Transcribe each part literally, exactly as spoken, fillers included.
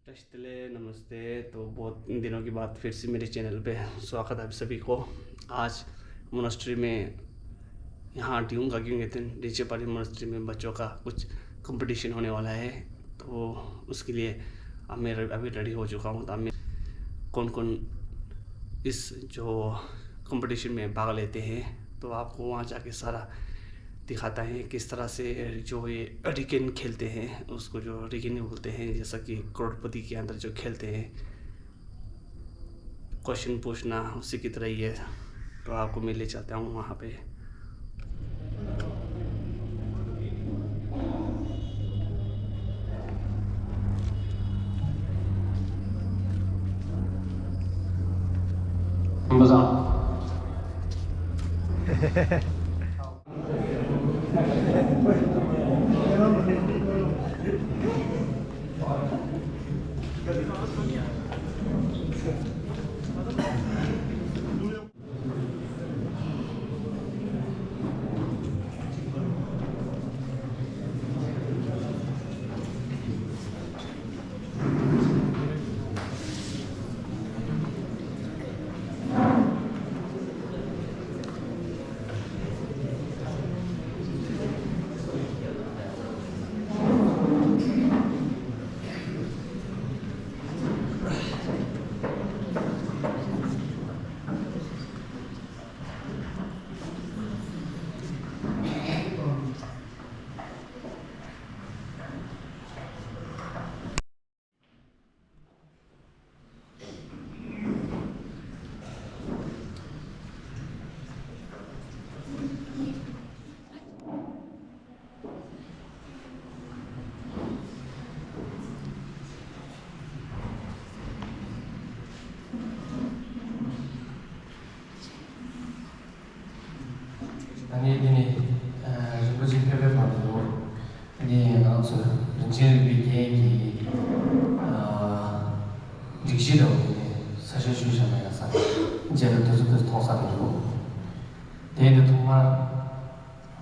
नमस्ते। तो बहुत दिनों के बाद फिर से मेरे चैनल पे स्वागत है आप सभी को। आज मोनास्ट्री में, यहाँ डियूंग गागियों के दिन रिचे पारी मोनास्ट्री में बच्चों का कुछ कंपटीशन होने वाला है। तो उसके लिए अब मैं अभी रेडी हो चुका हूँ। तो अब मैं कौन कौन इस जो कंपटीशन में भाग लेते हैं, तो आपको वहाँ जाके सारा दिखाता है किस तरह से जो ये रिगेन खेलते हैं, उसको जो रिगेन बोलते हैं, जैसा कि करोड़पति के अंदर जो खेलते हैं, क्वेश्चन पूछना उसी की तरह ही है। तो आपको मैं ले जाता हूँ वहाँ पे। ད་ནི་འདི་ནི་རིན་པོ་ཆེ་ཕེབས་པའི་བར་དུ་ཨ་ནི་ང་ཚོ་རིན་ཆེན་རིག་པའི་རྒྱན་གྱི་སྒྲིག་གཞི་འདྲ་བོ་དེ་ནི་གསལ་བཤད་ཞུས་བཞག་ན་ཡག་ས་རེད། མཇལ་ལ་དུས་ཚོད་དུས་ཚོད་མཐོང་ས་དེ་རེད། དེ་ནི་ཐོག་མར་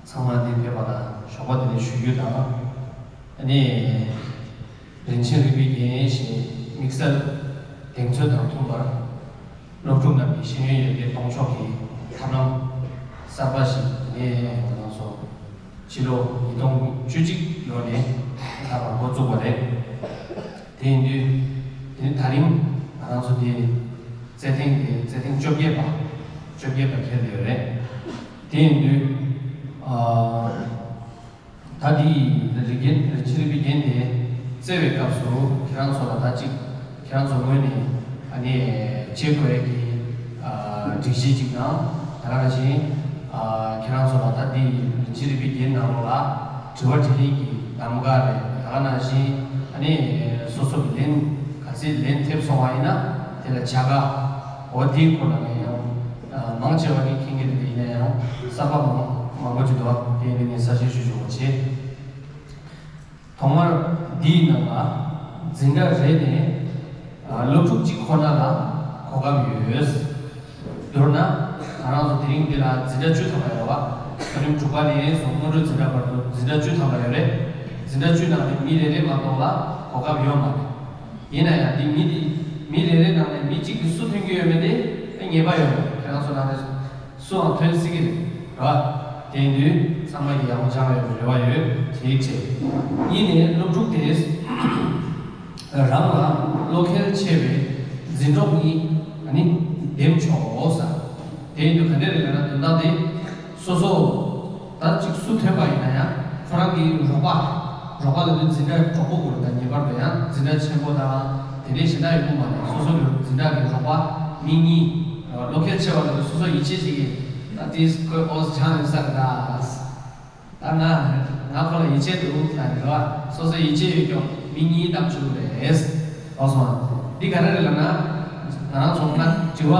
ཚང་མ་འདིར་ཕེབས་པ་ལ་ཞོགས་པ་དེ་ནས་ཞུ་རྒྱུ་དང་། ཨ་ནི་རིན་ཆེན་རིག་པའི་རྒྱན་ཞེས་དམིགས་བསལ་གདེང་ཚོད་དང་མཐུན་པར་སློབ་ཕྲུག་རྣམས་ཀྱི་ཤེས་ཡོན་ཡར་རྒྱས་གཏོང་ཕྱོགས་ཀྱི་ཐབས་ལམ་གསར་པ་ཞིག་ནས་ང་ཚོ་ཕྱི་ལོ་ཉིས་སྟོང་བཅུ་གཅིག་ལོ་ནས་ད་བར་འགོ་བཙུགས་པ་རེད། དེ་ཡིན་དུས་དེ་ནི་ད་རིང་ང་རང་ཚོ་དེ་རྩེད་ཐེངས་དེ་རྩེད་ཐེངས་བཅོ་བརྒྱད་པ། བཅོ་བརྒྱད་པ་འཁེལ་ཡོད་རེད། དེ་ཡིན་དུས་ཨ། ད་འདི་རིག་རྒྱན་རིན་ཆེན་རིག་པའི་རྒྱན་དེ་བཙལ་བའི་སྐབས་སུ་ཁྱེད་རང་ཚོ་ལ་ད་ཅིག་ཁྱེད་རང་ཚོ་ངོས་ནས་ཨ་ནི་བྱེད་དགོས་ཀྱི་ཨ་སྒྲིག་གཞི་ཅིག་དང་། ད་ག་ནང་བཞིན་ཨ་ཁྱེད་རང་ཚོ་ལ་ད་འདི་རིན་ཆེན་རིག་པའི་རྒྱན་ནང་ལོགས་ལ་དྲི་བ་དྲིས་ལན་གྱི་གདམ་ག་རེད། ད་ག་ནང་བཞིན་ཨ་ནི་སོ་སོ་གི་ལན་ག་ཚད་ལན་ཐེབས་སོང་བ་ཡིན་ན་དེ་ལ་བྱ་དགའ། འོ་དེའི་སྐོར་ལ་ངས་ཡང་མང་ཆེ་བ་ནི་མཁྱེན་གྱི་རེད། དེ་ཡིན་ན་ཡང་གསར་པ་མང་མང་པོ་ཅིག་འདུག་དེ་ཡིན་ནི་གསལ་བཤད་ཞུ་ཆོག་པ་བྱེད། ཐོག་མར་འདིའི་ནང་ལ་འཛིན་གྲྭ་རེ་ནས་སློབ་ཕྲུག་གཅིག་ཁོ་ན་ལ་གོ་སྐབས་ཡོད། མདོར་ན་ང་རང་ཚོ་དེ་རིང་འདི་ལ་འཛིན་གྲྭ་བཅུ་ཐམ་པ་ཡོད་པ། ཨ་རིམ་དྲུག་པ་ནས་བཟུང་སྔོན་འགྲོའི་འཛིན་གྲྭ་བར་དུ་འཛིན་གྲྭ་བཅུ་ཐམ་པ་ཡོད་རེད། འཛིན་གྲྭ་བཅུ་ནང་ནས་མི་རེ་རེ་མ་གཏོགས་ལ་གོ་སྐབས་ཡོད་མ་རེད། ཡིན་ན་ཡང་འདི་མི་འདི་མི་རེ་རེ་ནང་ནས་མི་གཅིག་གིས་སུ་ཐོན་གྱི་ཡོད་མེད་དེ་ངེས་པ་ཡོད་མ་རེད། ཁྱེད་རང་ཚོ་ནང་ནས་སུའང་ཐོན་སྲིད་ཀྱི་རེད། རེད་བ། དེ་ཡིན་དུས་ཚང་མ་གིས་ཡག་པོ་སྦྱང་ཡོད་པའི་རེ་བ་ཡོད། དེ་གཅིག་བྱས། གཉིས་ནས་སློབ་ཕྲུག་དེས་རང་ལ་བློ་ཁེལ་ཆེ་བའི་འཛིན་གྲོགས་གཉིས་ཨ་ནི་འདེམས་ཆོག་ཟེར། དེ་ཡིན་དུས་ག་འདྲ་རེད་ལབ་ན། དོན་དག་དེ་སོ་སོ་ད་ཅིག་སུ་ཐོན་པ་ཡིན་ན་ཡང་ཁོ་རང་གི་རོགས་པ། རོགས་པ་ལབ་དུས་འཛིན་གྲྭ་གྲོགས་པོ་དགོས་རེད། ད་ངེས་པར་དུ་ཡང་འཛིན་གྲྭ་ཆེན་པོ་དང་དེ་འདྲའི་གཞན་དག་ཡོང་གི་མ་རེད། སོ་སོ་གི་འཛིན་གྲྭ་གི་རོགས་པ་མི་གཉིས། བློ་ཁེལ་ཆེ་བ་ལབ་དུས་སོ་སོ་ཡིད་ཆེས་བྱེད་ཀྱི། ད་དེས་ཁོས་ཨོ་སྦྱང་ཡོད་ས་རེད་ད། ད་ང་ང་ཁོ་ལ་ཡིད་ཆེས་འདུག་ལབ་རེད་བ། སོ་སོ་ཡིད་ཆེས་ཡོད་ཀྱང་མི་གཉིས་བདམས་བཅུག་རེད། ཨོ་སོང་། འདི་ག་རེ་རེད་ལབ་ན། ང་རང་ཚོ་ང་དྲི་བ་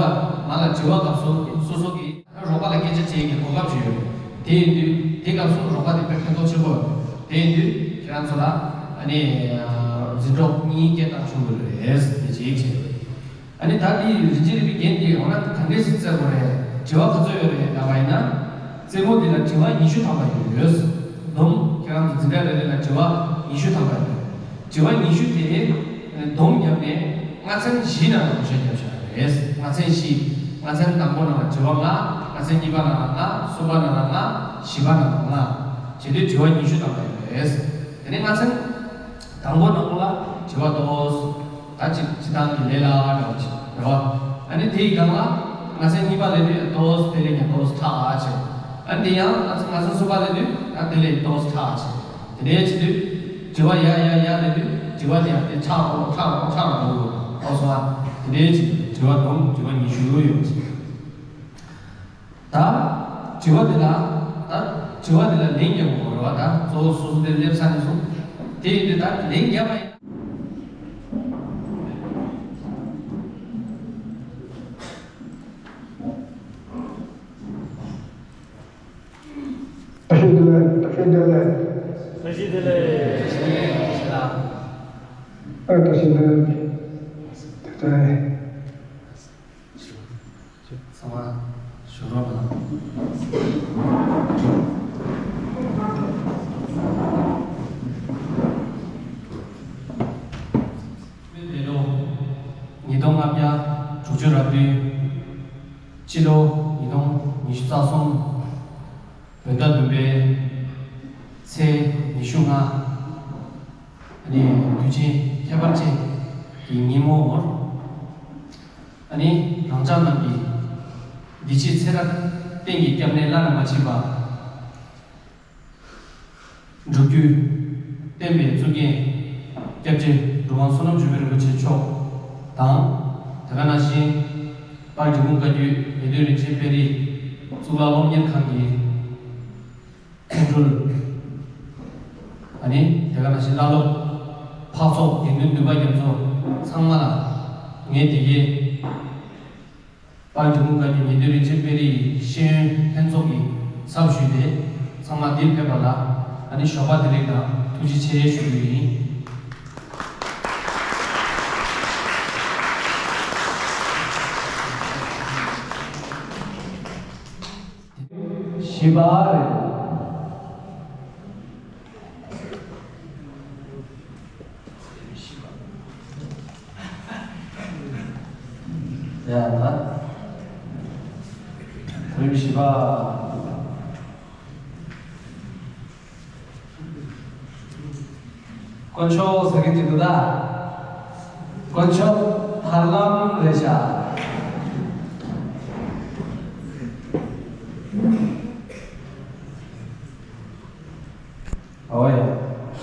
མ་ལ་དྲི་བ་སྐབས་སུ་སོ་སོ་གི་རོགས་པ་ལ་སྐད་ཆ་དྲིས་ཀྱི་གོ་སྐབས་ཅིག་ཡོད་རེད། དེ་ཡིན་དུས་དེ་སྐབས་སུ་རོགས་པ་དེ་དཔེ་ཕན་ཐོགས་ཆེན་པོ་ཡོད་རེད། དེ་ཡིན་དུས་ཁྱེད་རང་ཚོ་ལ་ཨ་ནི་འཛིན་གྲོགས་གཉིས་སྐད་བཏང་ཆོག་གི་རེད། དེ་གཅིག་བྱས། ཨ་ནི་ད་འདི་རིན་ཆེན་རིག་པའི་རྒྱན་འདི་འོ་ན་ག་འདྲས་ཤིག་བཙལ་དགོས་རེད། དྲི་བ་ག་ཚོད་ཡོད་རེད་ལབ་པ་ཡིན་ན། རྩེད་མོ་འདི་ལ་དྲི་བ་ཉི་ཤུ་ཐམ་པ་ཡོད། སྡོམ། ཁྱེད་རང་ཚོ་འཛིན་གྲྭ་རེ་རེ་ལ་དྲི་བ་ཉི་ཤུ་ཐམ་པ་ཡོད། དྲི་བ་ཉི་ཤུ་དེ་སྡོམ་ ལྔ་ཚན་བཞི་ནང་ལ་བགོ་བཤའ་བརྒྱབ་བཞག་པ་རེད། ལྔ་ཚན་བཞི། ལྔ་ཚན་དང་པོ་ནང་ལ་དྲི་བ་ལྔ། ལྔ་ཚན་གཉིས་པ་ནང་ལ་ལྔ། གསུམ་པ་ནང་ལ་ལྔ། བཞི་པ་ནང་ལ་ལྔ། བྱས་དུས་དྲི་བ་ཉི་ཤུ་བཏང་བ་ཡོད་རེད། དེ་ནས་ལྔ་ཚན་དང་པོ་ནང་ལ་དྲི་བ་ཏོག་ཙམ་ད་ཅིག་སྤྱིར་བཏང་གི་ལས་ལ་འདྲ་བ་ཅིག་རེད་བ། ཨ་ནི་དེའི་སྒང་ལ་ལྔ་ཚན་གཉིས་པ་ལས་དུས་ཏོག་ཙམ་དེ་ལས་ཀྱང་ཏོག་ཙམ་ཕྲ་བ་བྱས། ཨ་ནི་དེ་ཡང་ལྔ་ཚན་གསུམ་པ་ལས་དུས་ད་དེ་ལས་ཏོག་ཙམ་ཕྲ་བ་བྱས། དེ་འདྲའི་བྱེད་དུས། དྲི་བ་ཡ་ཡ་ཡ་ལབ་དུས་དྲི་བ་དེ་ཡང་དེ་ཕྲ་རུ་ཕྲ་རུ་ཕྲ་རུ་འགྲོ་གི་ཡོད་པ་སོང་ང་། དེ་འདྲའི་བྱེད་དུས་དྲི་བ་བསྡོམས་དྲི་བ་ཉི་ཤུ་ཡོད་པ་བྱེད། ད་དྲི་བ་དེ་ལ་ད་དྲི་བ་དེ་ལ་ལན་རྒྱག་དགོས་རེད་བ། ད་གཙོ་བོ་སོ་སོ་དེ་སླེབས་ཚར་ནས་སོང་། དེ་ཡིན་དུས་ད་ལན་རྒྱག་པ་ཡིན། བཀྲ་ཤིས་བདེ་ལེགས། བཀྲ་ཤིས་བདེ་ལེགས། བཀྲ་ཤིས་བདེ་ལེགས། ཨ། བཀྲ་ཤིས་བདེ་ལེགས། དེ་ལྟར་ཚང་མ་བཞུགས་རོགས་གནང་། འདས་ལོ་ཉིས་སྟོང་ལྔ་བརྒྱ་དྲུག་ཅུ་རེ་བདུན། སྤྱི་ལོ་ཉིས་སྟོང་ཉི་ཤུ་རྩ་གསུམ། བོད་ཟླ་བདུན་པའི་ཚེས་ཉི་ཤུ་ལྔ། ཨ་ནི་དུས་ཆེན་ཁྱད་པར་ཅན་གྱི་ཉིན་མོར། ཨ་ནི་རང་ཅག་རྣམས་ཀྱི་འདི་ཕྱི་ཚེ་རབས་གཏན་གྱི་སྐྱབས་གནས་བླ་ན་མ་མཆིས་པ། སྒྲུབ་བརྒྱུད་བསྟན་པའི་གཙུག་རྒྱན་སྐྱབས་རྗེ་གྲུབ་དབང་བསོད་ནམས་འབྱུང་པ་རིན་པོ་ཆེ་མཆོག་དང་། དེ་ག་ནང་བཞིན་དཔལ་འབྲི་གུང་བཀའ་བརྒྱུད་ཉན་ཐོས་རིན་ཆེན་དཔལ་རིའི་གཙུག་ལག་སློབ་གཉེར་ཁང་གི་མཁན་སྤྲུལ། ཨ་ནི་དེ་ག་ནང་བཞིན་བླ་སློབ། འཕགས་ཚོགས་དགེ་འདུན་འདུས་པ་རྒྱ་མཚོ་ཚང་མ་ལ་ངས་དེ་གའི་དཔལ་འབྲི་གུང་བཀའ་བརྒྱུད་ཉན་ཐོས་རིན་ཆེན་དཔལ་རིའི་ཤེས་ཡོན་ལྷན་ཚོགས་ཀྱི་ཚབ་ཞུས་ཏེ། ཚང་མ་འདིར་ཕེབས་པ་ལ་ཨ་ནི་ཞོགས་པ་བདེ་ལེགས་དང་ཐུགས་རྗེ་ཆེ་ཞུ་རྒྱུ་ཡིན། བཞི་པ་རེད། ཡ་ད། རིམ་བཞི་པ། དཀོན་མཆོག་ཟེར་མཁན་ཅིག་འདུག་ད། དཀོན་མཆོག་ཐར་ལམ་རེད་ཤག། ཨོ་ཡ། ཨ་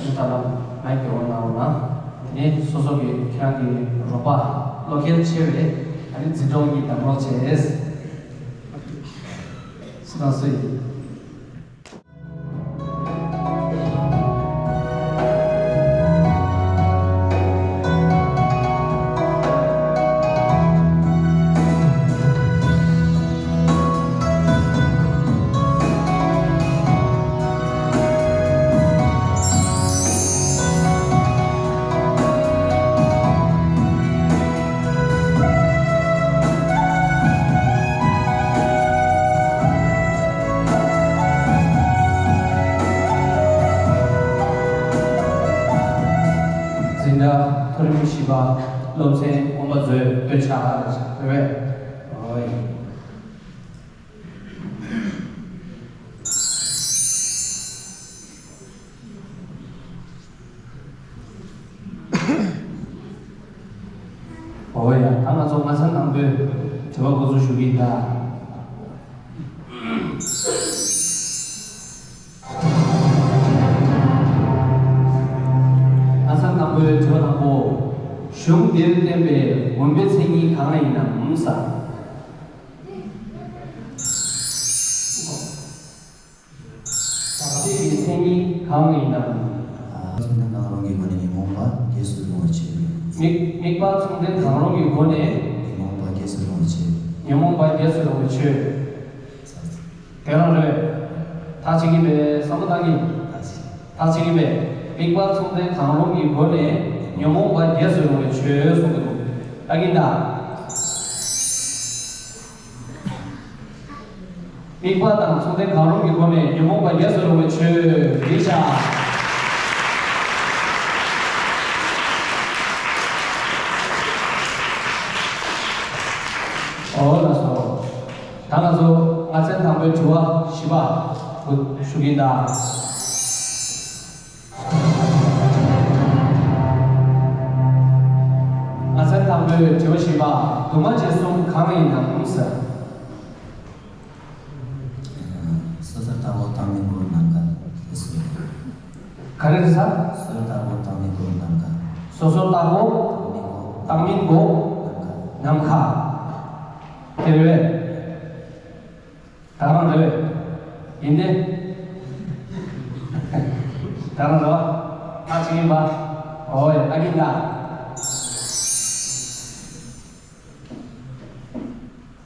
ནི་ཐར་ལམ་མའི་གི་འོག་ན་འོ་ན། དེ་ནས་སོ་སོ་གི་ཁྱེད་རང་གི་རོགས་པ་བློ་ཁེལ་ཆེ་བས་ཨ་ནི་འཛིན་གྲོགས་གཉིས་གདམ་རོགས་བྱས། སུ་དང་སུ་ཡིན། འཛིན་གྲྭ་མཐོ་རིམ་བཞི་པ་སློབ་ཚན་སྔོན་མ་མཛོད་བཏོན་ཆགས་རེད། ཨོའི། ཨོ་ཡ། ད་ང་ཚོ་ལྔ་ཚན་དང་པོའི་དྲི་བ་འགོ་འཛུགས་ཞུ་གི་ཡིན་ད། ལྔ་ཚན་དང་པོའི་དྲི་བ་དང་པོ། གཞུང་འདིར་བསྟན་པའི་མུན་པའི་མཚན་ཉིད་གང་ཡིན་ནམ་ཟེར། དམ་ཚིག་གི་མཚན་ཉིད་གང་ཡིན་ནམ། མཚུངས་ལྡན་གང་རུང་གི་སྒོ་ནས་ཉོན་མོངས་པ་རྒྱས་སུ་རུང་བའི་ཕྱིར། དམིགས་དམིགས་པ་མཚུངས་ལྡན་གང་རུང་གི་སྒོ་ནས། ཉོན་མོངས་པ་རྒྱས་སུ་རུང་བའི་ཕྱིར། ཉོན་མོངས་པ་རྒྱས་སུ་རུང་བའི་ཕྱིར། དེ་རང་རེད། ཐག་ཆོད་ཀྱི་མེད། བསམ་བློ་བཏང་གི། ཐག་ཆོད་ཀྱི་མེད། དམིགས་པ་མཚུངས་ལྡན་གང་རུང་གི་སྒོ་ནས་ཉོན་མོངས་པ་རྒྱས་སུ་རུང་བའི་ཕྱིར་གསུང་གི་འདུག་ད་གིན་ད། དམིགས་པ་དང་མཚུངས་ལྡན་གང་རུང་གི་སྒོ་ནས་ཉོན་མོངས་པ་རྒྱས་སུ་རུང་བའི་ཆོས་འདི་བྱ། ཨོ་ལགས་སོ། ད་ང་ཚོ་ལྔ་ཚན་དང་པོའི་དྲི་བ་བཞི་པ་ཞུ་གི་ཡིན་ད། ལྔ་ཚན་དང་པོའི་དྲི་བ་བཞི་པ། དུ་མ་བྱེད་གསུམ་གང་ཡིན་ནམ་ཟེར། སོ་སོར་བརྟག་པ་བརྟག་མིན་འགོག་ནམ་མཁའ། ག་རེ་རེད་ཟེར། སོ་སོར་བརྟག་པ་བརྟག་མིན་འགོག་ནམ་མཁའ། སོ་སོར་བརྟག་པ་བརྟག་མིན་འགོག་ནམ་མཁའ། དེ་རེད་པས། ད་རང་རེད་པས། ཡིན་ཏེ། ད་རང་རེད་པ། ཨ་ཅིག་ཡིན་པ། ཨོ་ཡ། ཨ་ཀིན་ད།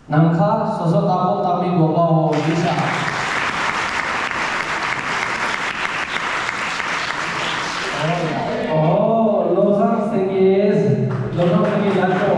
ནམ་མཁའ་སོ་སོར་བརྟག་པ་བརྟག་མིན་འགོག་པའོ། འགྲིག་ཤག་ཨོ་ཡ། ཨོ། བློ་བཟང་སེང་གེ། བློ་བཟང་སེང་གེ་ལགས་སོ།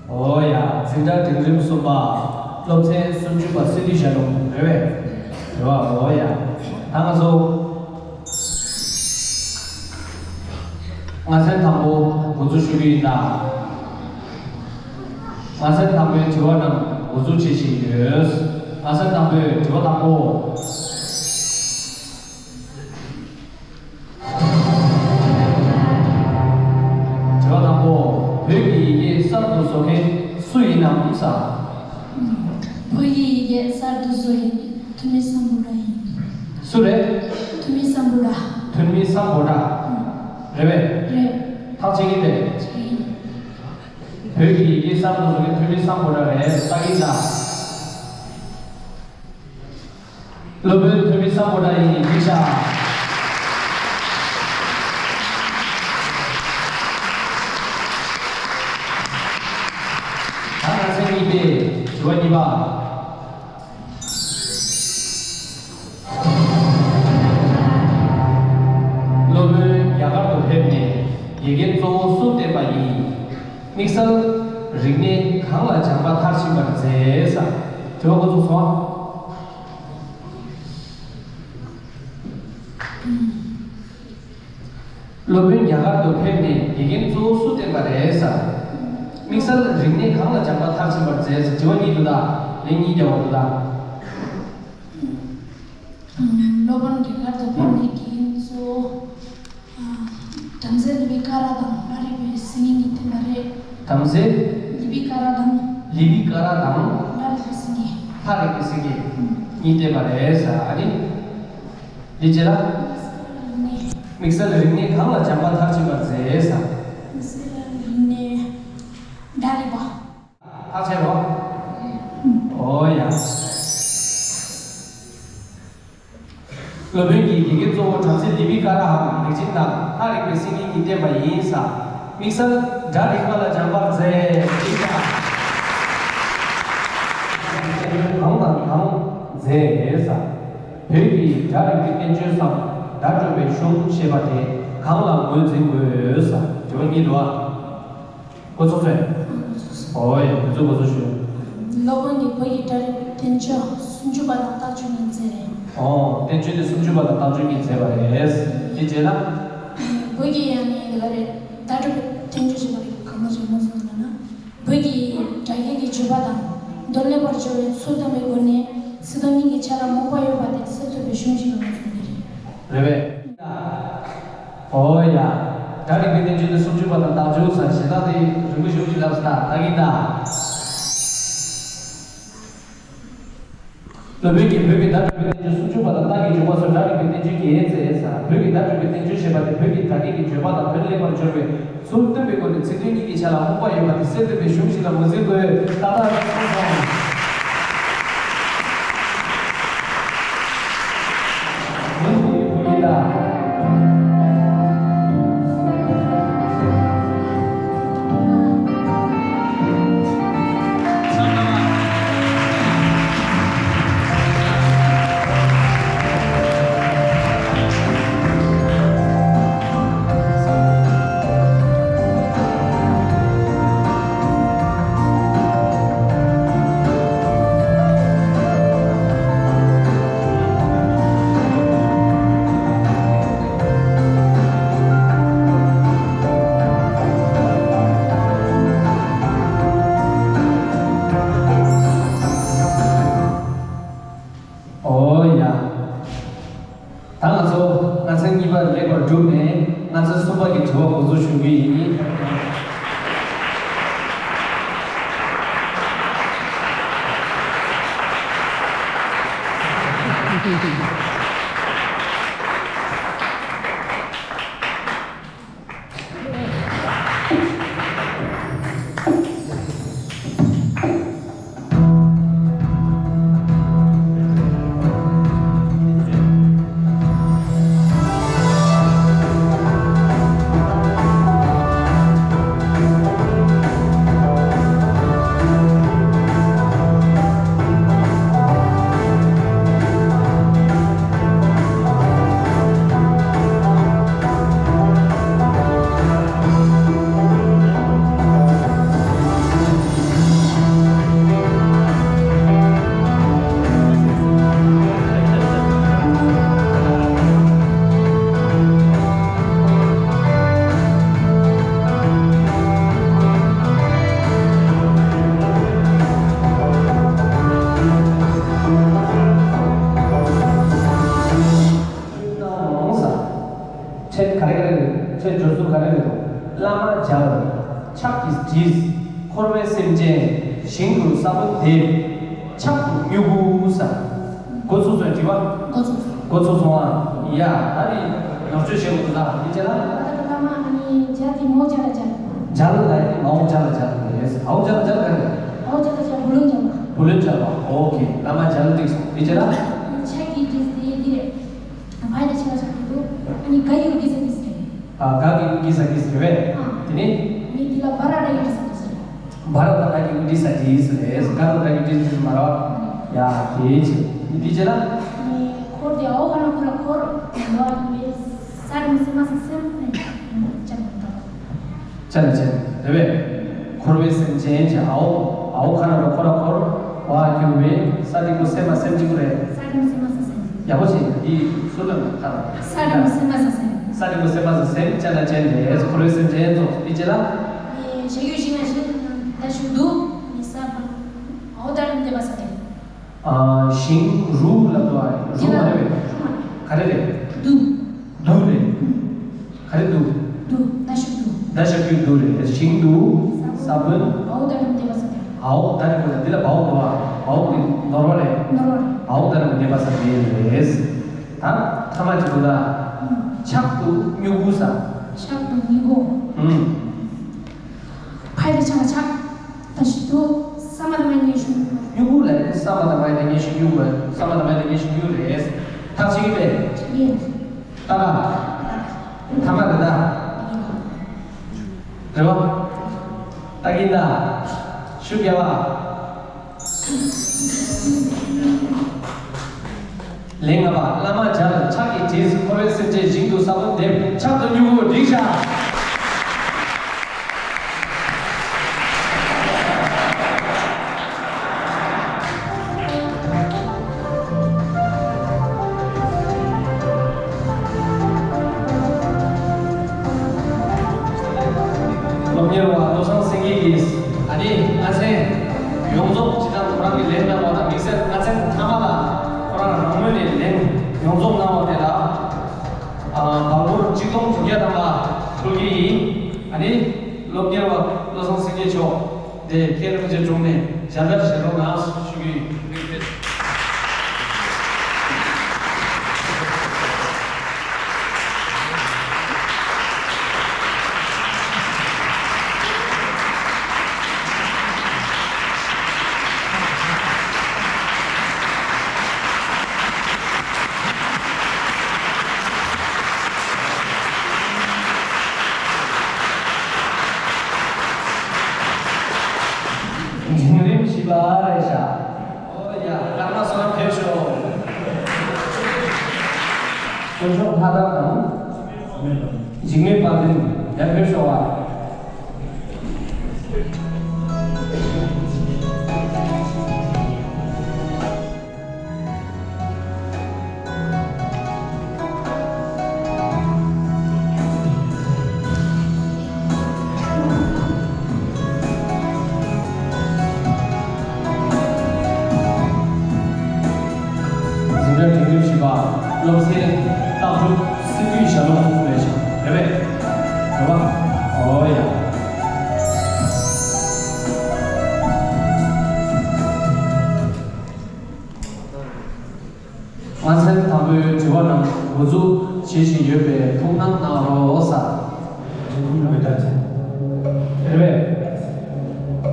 ཨོ་ཡ། འཛིན་གྲྭ་འབྲིང་རིམ་གསུམ་པ། སློབ་ཚན་སུམ་ཅུ་པ་སི་ཏི་ཞལ་ལུང་རེད་པས། རེད་པ། ཨོ་ཡ། ད་ང་ཚོ་ལྔ་ཚན་དང་པོ་འགོ་འཛུགས་ཞུ་གི་ཡིན་ད། ལྔ་ཚན་དང་པོའི་དྲི་བ་རྣམས་འགོ་འཛུགས་བྱེད་བཞིན་ཡོད། ལྔ་ཚན་དང་པོའི་དྲི་བ་དང་པོ། དྲི་བ་དང་པོ། བོད་ཀྱི་ཡི་གེ་གསར་དུ་བཟོ་མཁན་སུ་ཡིན་ནམ་ཟེར། བོད་ཀྱི་ཡི་གེ་གསར་དུ་བཟོ་མཁན་ཐོན་མི་སམ་བྷོ་ཊ་ཡིན། སུ་རེད། ཐོན་མི་སམ་བྷོ་ཊ། ཐོན་མི་སམ་བྷོ་ཊ། རེད་པས། རེད། ཐག་བཅད་ཀྱི་རེད། བཅད་ཀྱི་ཡིན། བོད་ཀྱི་ཡི་གེ་གསར་དུ་བཟོ་མཁན་ཐོན་མི་སམ་བྷོ་ཊ་རེད། ལྟ་གི་ཡིན་ད། སློབ་དཔོན་ཐོན་མི་སམ་བྷོ་ཊ་ཡིན། འགྲིག་ཤག་ད་ལྔ་ཚན་གཉིས་པའི་དྲི་བ་གཉིས་པ། སློབ་དཔོན་རྒྱ་གར་དུ་ཕེབས་ནས་དགེ་རྒན་གཙོ་བོ་སུ་བསྟེན་པ་ཡིན། དམིགས་བསལ་རིག་གནས་གང་ལ་སྦྱངས་པ་མཐར་ཕྱིན་པར་མཛད་ཟེར། དྲི་བ་འགོ་ཚུགས་སོང་། སློབ་དཔོན་རྒྱ་གར་དུ་ཕེབས་ནས་དགེ་རྒན་གཙོ་བོ་སུ་བསྟེན་པ་རེད་ཟེར། དམིགས་བསལ་རིག་གནས་གང་ལ་སྦྱངས་པ་མཐར་ཕྱིན་པར་མཛད་ཟེར། དྲི་བ་གཉིས་འདུག་ད། ལན་གཉིས་རྒྱག་པ་འདུག་ད། སློབ་དཔོན་རྒྱ་གར་དུ་ཕེབས་ནས་དགེ་རྒན་གཙོ་བོ། བྲམ་ཟེ་ལི་པི་ཀ་ར་དང་ལྷ་རིག་པའི་སེང་གེ་གཉིས་བསྟེན་པ་རེད། བྲམ་ཟེ། ལི་པི་ཀ་ར་དང་། ལི་པི་ཀ་ར་དང་། ལྷ་རིག་པའི་སེང་གེ། ལྷ་རིག་པའི་སེང་གེ་གཉིས་བསྟེན་པ་རེད་ཟེར། ཨ་ནི། འདི་རྗེས་ལ། དམིགས་བསལ་རིག་གནས་གང་ལ་སྦྱངས་པ་མཐར་ཕྱིན་པར་མཛད་ཟེར། དམིགས་བསལ་རིག་གནས་སྒྲ་རིག་པ། ཐག་བཅད་རོགས། ཨོ་ཡ། སློབ་དཔོན་གྱི་དགེ་རྒན་གཙོ་བོ་བྲམ་ཟེ་ལི་པི་ཀ་རའམ་རིག་འཛིན་དང་ལྷ་རིག་པའི་སེང་གེ་གཉིས་བསྟེན་པ་ཡིན་ཟེར། དམིགས་བསལ་སྒྲ་རིག་པ་ལ་སྦྱངས་པར་མཛད། ཅེས་བྱ། གང་དང་གང་མཛད་ཟེར། བོད་ཀྱི་སྒྲ་རིག་པའི་བསྟན་བཅོས་སམ་སྒྲ་སྒྲོག་པའི་གཞུང་ཞེས་པ་དེ་གང་ལ་ངོས་འཛིན་དགོས་ཟེར། དྲི་བ་གཉིས་འདུག་ཨ། འགོ་ཚུགས་སོང་། ཨོ་ཡ། འགོ་ཚུགས་འགོ་ཚུགས་ཞུ། སློབ་དཔོན་གྱིས་བོད་ཀྱི་སྒྲ་རིག་པའི་བསྟན་བཅོས་སུམ་ཅུ་པ་དང་རྟགས་བཅུ་གཉིས་མཛད། ཨོ། བསྟན་བཅོས་དེ་སུམ་ཅུ་པ་དང་རྟགས་བཅུ་གཉིས་མཛད་པ་རེད། དེ་རྗེས་ལ། བོད་ཀྱི་ཡང་ནི་འདི་ག་རེད། སྒྲ་སྒྲོག་པའི་བསྟན་བཅོས་ཞེས་པ་རེད། གང་ལ་ཞེས་མ་གསུངས་ན་ན། བོད་ཀྱི་སྒྲ་སྐད་ཀྱི་བརྗོད་པ་དང་དོན་སླེབས་པར་སྦྱོར་བའི་ཚུལ་སྟོན་པའི་སྒོ་ནས་ཚིག་དོན་གཉིས་ཀྱི་ཆ་ལ་རྨོངས་པ་ཡོད་པ་དེ་གསལ་ཐུབ་པའི་གཞུང་ཞིག་ལ་ངོས་འཛིན་གྱི་རེད། རེད་པས། ཨོ་ཡ། སྒྲ་རིག་པའི་བསྟན་བཅོས་དེ་སུམ་ཅུ་པ་དང་རྟགས་བཅུ་ཟེར། ཞེ་དྲག་དེ་རིང་པོ་ཞིག་ཅིག་ལབ་སོང་ད། ད་གིན་ད། སློབ་དཔོན་གྱིས་བོད་ཀྱི་སྒྲ་སྒྲོག་པའི་བསྟན་བཅོས་སུམ་ཅུ་པ་དང་རྟགས་ཀྱི་འཇུག་པ་སོགས་སྒྲ་རིག་པའི་བསྟན་བཅོས་ཀྱི་ཡན་མཛད་ཟེར། བོད་ཀྱི་སྒྲ་སྒྲོག་པའི་བསྟན་བཅོས་ཞེས་པ་དེ་བོད་ཀྱི་སྒྲ་སྐད་ཀྱི་བརྗོད་པ་དང་དོན་སླེབས་པར་སྦྱོར་བའི་ཚུལ་སྟོན་པའི་སྒོ་ནས་ཚིག་དོན་གཉིས་ཀྱི་ཆ་ལ་རྨོངས་པ་ཡོད་པ་དེ་གསལ་སྟོན་པའི་གཞུང་ཞིག་ལ་ངོས་འཛིན་དགོས། ཏག་ཏག་རེད་སོང་སོང་། ངོས་འཛིན་དགོས་ཡིན་ད། གི་དྲི་བ་འགོ་འཛུགས་ཞུ་གི་ཡིན། ཁྲེལ་ག་རེ་ག་རེ་རེད། ཁྲེལ་སྦྱོར་ཚུལ་ག་རེ་རེད་དོ། བླ་མ་མཇལ། ཕྱག་གིས་བྲིས། འཁོར་བའི་སེམས་ཅན་ཞིང་དུ་ས་བོན་འདེབས། ཕྱག་ཏུ་སྨྱུ་གུ་ཟ། འགོ་ཚུགས་སོང་དྲི་བ། འགོ་ཚུགས་སོང་། འགོ་ཚུགས་སོང་ཨ། ཡ་ད་ནི་ནོར་བཅོས་བྱེད་དགོས་འདུག་ད་འདི་བྱས་ན། ད་ལྟ་བླ་མ་ཨ་ནི་མཇལ་དེ་མོ་མཇལ་ལ་མཇལ། མཇལ་ལ་ཡིན་མ་འོངས་མཇལ་ལ་མཇལ་རེད། མ་འོངས་མཇལ་ལ་མཇལ་ག་རེ། མ་འོངས་མཇལ་ལ་མཇལ་བུ་ལོན་མཇལ་བ། བུ་ལོན་མཇལ་བ། ཨོ་ཁེ། བླ་མ་མཇལ་འགྲིག་སོང་། འདི་བྱས་ན། ཕྱག་གིས་བྲིས་ཏེ་འདི་རེད། བྷ་ཡ་དེ་ཆེ་བ་ཆགས་ཀྱི་འདུག་ཨ་ནི་ག་ཡི་འོ་གི་ས་གི་ས་རེད། ཨ་ག་གི་འོ་གི་ས་གི་ས་རེད་བས། ཨ། དེ་ནི། ནི་འདི་ལ་བྷ་ར་ད་ཡི་འོ་གི་ས་གི་ས་རེད། བྷ་ར་ད་ག་གི་འོ་གི་ས་གི་ས་རེད། ག་ར་ད་གི་འོ་གི་ས་མ་ར། ཡ་དེ་ཆེ། ནི་འདི་ཆེ་ལ། ནི་འཁོར་དེ་ཨའོ་ཁ་ན་ཁོ་ར་འཁོར། ལོ་ཨ་ནི་ས་རིམ་སེ་མ་ས་སེམས་ནས་ཅམ་དང་། ཅ་ལ་ཅན། རེད་བས། འཁོར་བའི་སེམས་ཅན་གྱི་ཨའོ། ཨའོ་ཁ་ན་རོ་ཁོ་ར་འཁོར། བ་ཁྱུ་བའི་ས་དེ་ཀུ་སེ་མ་སེམས་ཅི་ཀུ་རེད། ས་དེ་ཀུ་སེ་མ་ས་སེམས། ཡག་པོ་བྱས་འདི་སུ་ལ་ཁ་ན། ས་དེ་ཀུ་སེ་མ་ས་སེམས། ས་དེ་ཀུ་སེ་མ་ས་སེམས་ཅ་ལ་ཅན་རེད། འཁོར་བའི་སེམས་ཅན་ཚོ་འདི་ཅི་ལ། ཞ་ཡུ་ཞིང་ང་ཞིང་ད་ཞུ་འདུག་ནི་ས་བ། ཨའོ་ད་རིམ་དེ་བ་ས་དེ། ཨ། ཞིང་རུ་ལབ་འདུག་ཨ། རུ་མ་རེད་པས། ག་རེ་རེད། རྡུ། རྡུ་རེད། ག་རེ་རྡུ། རྡུ། ད་ཞུ་རྡུ། ད་ཞུ་རྡུ་རེད། ཞིང་དུ་ས་བོན། ཨའོ་ད་རིམ་དེ་བ་ས་རེད། ཨའོ་ད་རིམ་དེ་བ་ས། འདི་ལ་བའོ་འདུག་ཨ། བའོ་གི་ནོར་བ་རེད། ནོར་བ་རེད། ཨའོ་ད་རིམ་དེ་བ་ས་རེད། ད་ཐ་མ་གཅིག་འདུག་ད། ཕྱག་ཏུ་སྨྱུ་གུ་ཟ། ཕྱག་ཏུ་སྨྱུ་གུ། ཨུམ། ཕ་ཡི་ཆ་ལ་ཆགས། ད་ཞིག་ཏུ་ས་མ་ད་མ་ཉེ་ཞུ། སྨྱུ་གུ་ལ་ས་མ་ད་མ་ཡི་ཉེ་ཞུ་རྒྱུ་རེད། ས་མ་ད་མ་ཡི་ཉེ་ཞུ་རྒྱུ་རེད། ཐག་ཆོད་ཀྱི་རེད། ཡིན། ད་ག་ཐ་མ་རེད་ད། རེད་བ། ད་གིན་ད། ཤུགས་རྒྱབ་བ། ལན་ལྔ་པ། བླ་མ་མཇལ་ཕྱག་གིས་བྲིས། འཁོར་བའི་སེམས་ཅན་ཞིང་དུ་ས་བོན་འདེབས། ཕྱག་ཏུ་སྨྱུ་གུ་བསྒྲིགས་བཞག་སློབ་གཉེར་བ་བློ་བཟང་སེང་གེ་ཡིས་ཨ་ནི་ལྔ་ཚན་ཡོངས་རྫོགས་སྤྱི་བཏང་ཁོ་རང་གི་ལན་གནང་བ་དང་དམིགས་བསལ་ལྔ་ཚན་མཐའ་མ་ལ་ཁོ་རང་རང་ངོས་ནས་ལན་ཡོངས་རྫོགས་གནང་བ་དེ་ལ་ཨ་བར་སྐོར་གཅིག་སྟོང་དྲུག་བརྒྱ་ཐམ་པ་ཕུལ་གྱི་ཡིན། ཨ་ནི་སློབ་གཉེར་བ་བློ་བཟང་སེང་གེ་མཆོག་དེ་ཁས་ལེན་བྱས་དྲུང་ནས་ཞལ་དཀར་བཞེས་རོགས་གནང་ཞུ་གི་ཡིན། འབྱུང་རིམ་བཞི་པ་རེད་ཤག་ཨོ་ཡ། བླ་མ་བསོད་ནམས་ཕེབས་ཤོག་དཀོན་མཆོག་ལྷ་དར་དང་། འཇིགས་མེད་དཔལ་ལྡན་ཡར་ཕེབས་ཤོག་ཨ། འཛིན་གྲྭ་འབྲིང་རིམ་བཞི་པ་སློབ་ཚན་རྟགས་གྲུབ་སྲིད་བྱུས་ཞལ་ལུང་ལས་བྱུང་རེད་པས། ཨོ་ཡ། ང་ཚོའི་དང་པོའི་དྲི་བ་རྣམས་འགོ་འཛུགས་བྱེད་བཞིན་ཡོད་པས་ཐུགས་སྣང་གནང་རོགས་ཟེར། དེ་རེད་པས།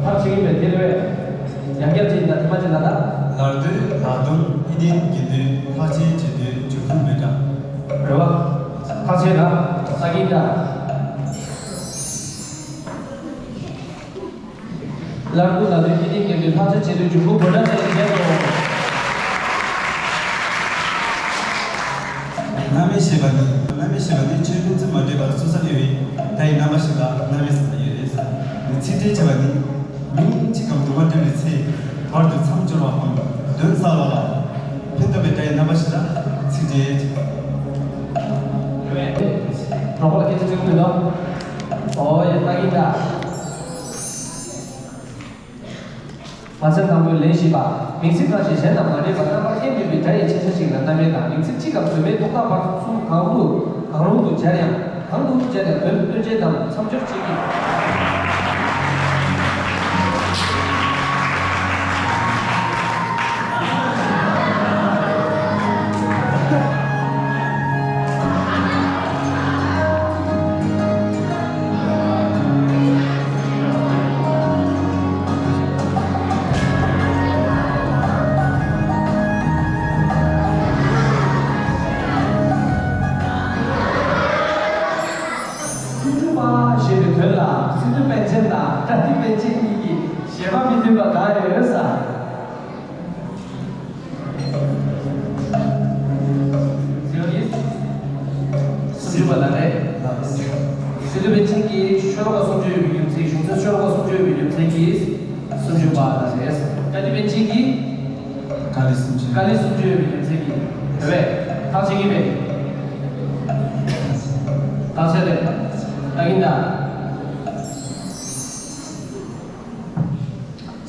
ཐག་ཆོད་ཡིན་པས་དེ་རེད་པས། ཡང་བསྐྱར་ཅིག་ཡིན་ད་ཐེངས་མ་གཅིག་ལ་ད། ལར་དུས་ལ་དུང་ཨི་ལྡན་དགེ་འདུན་ལྷ་ཆེན་བྱེད་དུས་འབྱུང་ཁུངས་མི་འདྲ། རེད་པ། ཐག་ཆོད་ད། ས་ཀིན་ད། ལར་དུ་ལ་དུས་ཀྱི་ཏིང་ངེ་འཛིན་ལྷ་ཆེན་བྱེད་དུས་འབྱུང་པོ་བོད་སྒྲ་ཅན་ལ་མཇལ་ཏོ། རྣམ་དབྱེ་ཞེས་པ་ནི། རྣམ་དབྱེ་ཞེས་པ་ནི་ཆོས་ཕན་ཚུན་མ་འདྲེས་པར་སོ་སོར་དབྱེ་བའི་སྒྲ་ཡི་རྣམ་པ་ཞིག་ལ་རྣམ་དབྱེ་ཟེར་ན་ཡོད་རེད། ཚིག་འགྲེལ་བྱས་པ་ནི། མིང་གཅིག་གམ་དུ་མ་འབྲེལ་བའི་ཚེ། བར་དུ་མཚམས་སྦྱོར་བའམ་དོན་གསལ་བ་ལ། ཕན་འདོགས་པའི་སྒྲ་ཡི་རྣམ་པ་ཞིག་ལ་ཚིག་འགྲེལ། རོགས་པ་ལ་སྐད་ཆ་དྲི་གི་མི་འདུག་ཨོ་ཡ། ད་ཡིན་ད། མ་ཚད་དང་པོའི་ལན་བཞི་པ། མིང་ཚིག་གང་ཞིག་གཞན་དང་མ་འདྲེས་པར་རྣམ་པར་དབྱེ་མེད་པའི་སྒྲ་ཡི་ཆ་ཤས་ཤིག་ལ་རྣམ་དབྱེ་དང་མིང་ཚིག་གཅིག་གམ་དུ་མའི་ཐོག་མཐའ་བར་གསུམ་གང་དུ་གང་རུང་དུ་སྦྱར་ཡང་། གང་དུ་སྦྱར་ཡང་དོན་སྟོན་བྱེད་དམ་མཚམས་སྦྱོར་བྱེད་ཀྱི། སུམ་ཅུ་པ་ཞེས་པའི་དོན་ལ་སུམ་ཅུ་པཎ་ཆེན་དང་པྲ་ཏི་པཎ་ཆེན་གཉིས་ཀྱི་བཞེད་པ་མི་མཐུན་པ་གང་ཡོད་ཟེར། སུམ་ཅུ་པ་ལ་རེད། སི་ཏུ་པཎ་ཆེན་གྱི་ཤོ་ལོ་ཀ་སུམ་ཅུ་ཡོད་པའི་རྒྱུ་མཚན། གཞུང་ཚན་ཤོ་ལོ་ཀ་སུམ་ཅུ་ཡོད་པའི་རྒྱུ་མཚན་གྱིས་སུམ་ཅུ་པ་ལ་རེད། པྲ་ཏི་པཎ་ཆེན་གྱི་ཀཱ་ལི་སུམ་ཅུ། ཀཱ་ལི་སུམ་ཅུ་ཡོད་པའི་རྒྱུ་མཚན་གྱིས་རེད་པས། ཐག་ཆོད་ཀྱི་མེད། ཐག་ཆོད་རེད། ད་གིན་ད།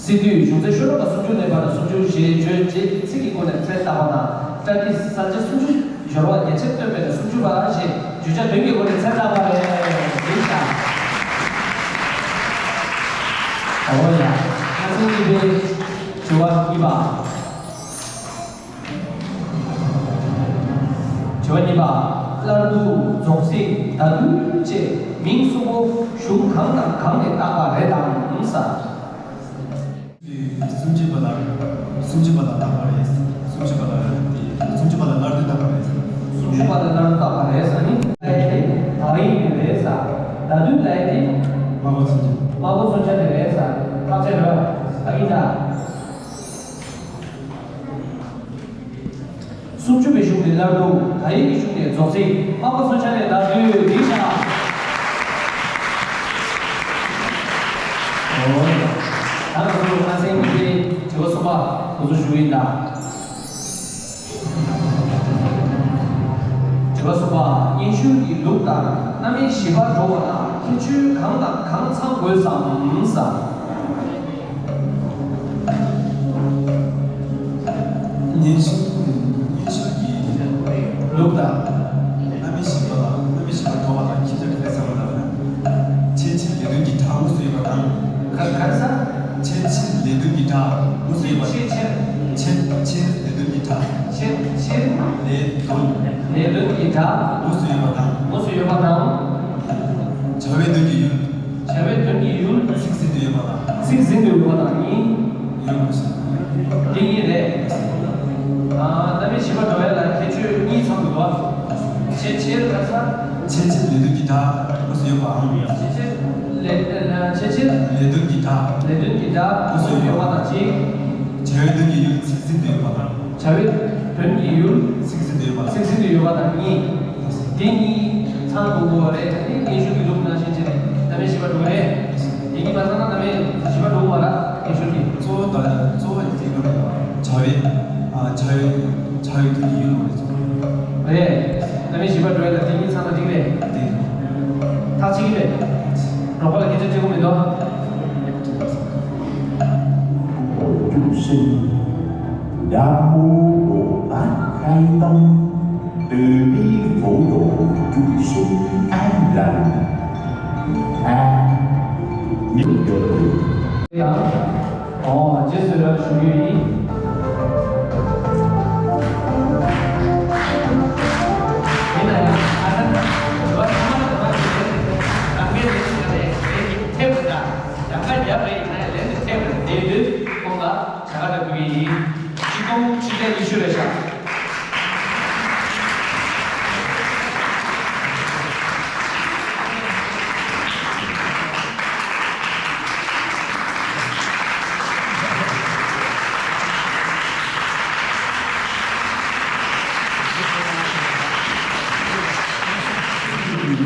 སི་ཏུས་གཞུང་ཚན་ཤོ་ལོ་ཀ་སུམ་ཅུ་ནས་བར་དུ་སུམ་ཅུ་ཞེས་བརྗོད་རྗེས་ཚིག་གི་སྒོ་ནས་མཚན་བཏགས་པ་དང་། པྲ་ཏིས་གསལ་བྱེད་སུམ་ཅུ་སྦྱོར་བ་ཡན་ཆད་སྟོན་པས་ན་སུམ་ཅུ་པ་ཞེས་བརྗོད་བྱ་དོན་གྱི་སྒོ་ནས་མཚན་བཏགས་པ་རེད། འདི་ལྟར། འོ་ཡ། ཁ་སང་གཉིས་པའི་དྲི་བ་གཉིས་པ། དྲི་བ་གཉིས་པ། སླར་བསྡུ། རྫོགས་ཚིག་བརྡ་དོན་བཅས་མིང་གསུམ་པོ་གཞུང་གང་དང་གང་ནས་བཏགས་པ་རེད་དམ་ཟེར། སུམ་ཅུ་པ་ལ། སུམ་ཅུ་པ་ལ་བཏགས་པ་རེད། སུམ་ཅུ་པ་ལ་དེ། སུམ་ཅུ་པ་ལ་སླར་བསྡུ་བཏགས་པ་རེད། སུམ་ཅུ་པ་ལ་སླར་བསྡུ་བཏགས་པ་རེད་ཟེར་ནི། ད་ཡིན་ནི་རེད་ཟེར། བརྡ་དོན་ལ་ཡིན་ཏེ། མ་གོ་མཚོན་ཆ། མ་གོ་མཚོན་ཆ་དེ་རེད་ཟེར། ཐག་ཆོད་རེད། ད་ཡིན་ད། སུམ་ཅུ་པའི་གཞུང་ནས་སླར་བསྡུ། ད་ཡིག་གི་གཞུང་ནས་རྫོགས་ཚིག་མ་གོ་མཚོན་ཆ་ནས་བརྡ་དོན་འདི་བཞག་ཨོ། ད་ང་ཚོ་ཁ་སང་གི་དྲི་བ་གསུམ་པ་འགོ་འཛུགས་ཞུ་གི་ཡིན་ད། དྲི་བ་གསུམ་པ། སྙན་ཞུ་གི་ལུགས་ལྟར་རྣམ་དབྱེ་བཞི་པ་འགྲོ་བ་ལ་ཁྱད་ཆོས་གང་དང་གང་ཚང་དགོས་སམ་ཟེར། སྙན་ཞུ། སྙན་ཞུ་གི་ལུགས་ལ་རྣམ་དབྱེ་བཞི་པ་ལ། རྣམ་དབྱེ་བཞི་པ་འགྲོ་བ་ལ་ཁྱད་ཆོས་ག་རེ་ཚང་བ་ལབ་ན། ཆེད་ཕྱིར་ལས་དོན་གྱི་སྒྲ་དངོས་སུ་ཡོད་པ་དང་། ག་ག་རེ་ཟེར། ཆེད་ཕྱིར་ལས་དོན་གྱི་སྒྲ་དངོས་སུ་ཡོད་པ། ཆེད་ཕྱིར། ཆེད་ཕྱིར་ལས་དོན་གྱི་སྒྲ། ཆེད་ཕྱིར། ལས་དོན། ལས་དོན་གྱི་སྒྲ། དངོས་སུ་ཡོད་པ་དང་། དངོས་སུ་ཡོད་པ་དང་། བྱ་བའི་དོན་གྱི་ཡུལ། བྱ་བའི་དོན་གྱི་ཡུལ། ཚིག་ཟིན་དུ་ཡོད་པ་དང་། ཚིག་ཟིན་དུ་ཡོད་པ་དང་གཉིས། ཡོད་པ་ཞིག་དེ་གཉིས་རེད། ཨ། རྣམ་དབྱེ་བཞི་པ་འགྲོ་ཡ་ལ་ཁྱད་ཆོས་གཉིས་ཚང་དགོས་པ། ཆེད་ཕྱིར་ག་ས། ཆེད་ཕྱིར་ལས་དོན་གྱི་སྒྲ་དངོས་སུ་ཡོད་པའམ། ཆེད་ཕྱིར་ལས། ཆེད་ཕྱིར། ལས་དོན་གྱི་སྒྲ། ལས་དོན་གྱི་སྒྲ་དངོས་སུ་ཡོད་པ་དང་གཅིག་བྱ་བའི་དོན་གྱི་ཡུལ་ཚིག་ཟིན་དུ་ཡོད་པ་དང་། བྱ་བའི་དོན་གྱི་ཡུལ། ཚིག་ཟིན་དུ་ཡོད་པ། ཚིག་ཟིན་དུ་ཡོད་པ་དང་གཉིས། དེ་གཉིས་ཚང་དགོས་དགོས་པ་རེད། དེ་ནི་སྙན་ཞུ་གི་ལུགས་ནང་བཞིན་བྱས་ནས་རྣམ་དབྱེ་བཞི་པ་འགྲོ་གི་རེད། དེ་གཉིས་མ་ཚང་ན་རྣམ་དབྱེ་བཞི་པ་འགྲོ་གི་མ་རེད། སྙན་ཞུ་གི། གཙོ་བོ་དང་གཙོ་བོ་ཡིན་གྱི་ཡོད་རེད། བྱ་བའི། ཨ། བྱ་བའི། བྱ་བའི་དོན་གྱི་ཡུལ་ལ་རེད། གཙོ་བོ་རེད། རྣམ་དབྱེ་བཞི་པ་འགྲོ་ཡ་ལ་དེ་གཉིས་ཚང་ན་འགྲིག་རེད། འགྲིག་ཐག་ཆོད་ཀྱི་རེད། རོགས་པ་ལ་སྐད་ཆ་དྲི་དགོས་མི་འདུག Bộ trùng sinh đã mua bộ bát khai tâm từ bi phủ đồ trùng sinh an lành. ཡང་། ཨོ། རྗེས་སུ་རབ་ཞུ་རྒྱུ་ཡིན། ཡིན་ན་ཡང་ཨ་ན་རོ་ཐ་མ་ར་བ་ཞིག་རེད། རང་གའི་ལས་ཀྱི་ལས་ཀྱི་ཐེབས་རེད། ད་ཡང་ཁ་རྒྱབ་རེད། ཡིན་ན་ཡང་ལས་ཀྱི་ཐེབས་རེད། དེ་དུས་ཁོང་ལ་བྱ་དགའ་སྤྲད་ཕུལ་གྱི་ཡིན། ཆིག་སྟོང་ཁྲི་བརྒྱ་ཉི་ཤུ་རེད་ཤག་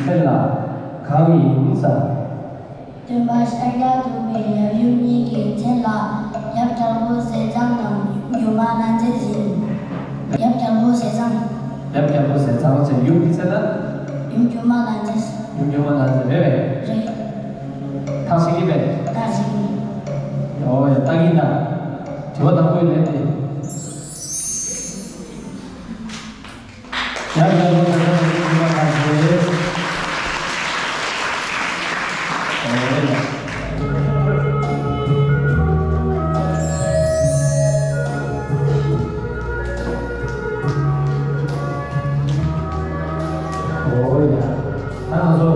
ཚེ་ལ་གང་ཡིན་ཟེར། སྟོན་པ་ཤཱཀྱ་ཐུབ་པའི་ཡབ་ཡུམ་གཉིས་ཀྱི་མཚན་ལ་ཡབ་རྒྱལ་པོ་ཟས་གཙང་ནམ་ཡུམ་སྒྱུ་མ་ལྷ་མཛེས་ཡིན། ཡབ་རྒྱལ་པོ་ཟས་གཙང་། ཡབ་རྒྱལ་པོ་ཟས་གཙང་ཟེར། ཡུམ་གྱི་མཚན་ལ། ཡུམ་སྒྱུ་མ་ལྷ་མཛེས། ཡུམ་སྒྱུ་མ་ལྷ་མཛེས་རེད་པས། རེད། ཐག་ཆོད་ཀྱི་པས། ཐག་ཆོད་ཀྱི། ཨོ་ཡ། ལྟ་གིན་ད། དྲི་བ་དང་པོའི་ལན་དེ། ཡང་བསྐྱར་དུ་ད་ལྟ་ནས་ཐུགས་ཁ་ཐག་ཆོད། ཨོ་ཡ། ད་ང་ཚོ་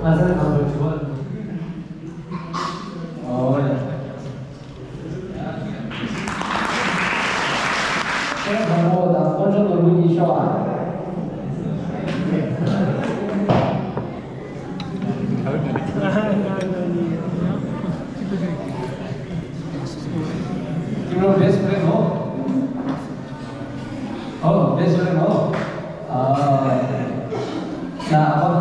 ང་ཚོའི་ནང་དུ་དྲི་བ། ཨོ་ཡ། ཁྱེད་དང་པོ་དང་དཀོན་མཆོག་ནོར་བུ་གཉིས་ཤོག་ཨ། ཁྱེད་རང་best friend ནོ། ཨོ་best friend ནོ། ཨ། ན་ཨ་ཕ།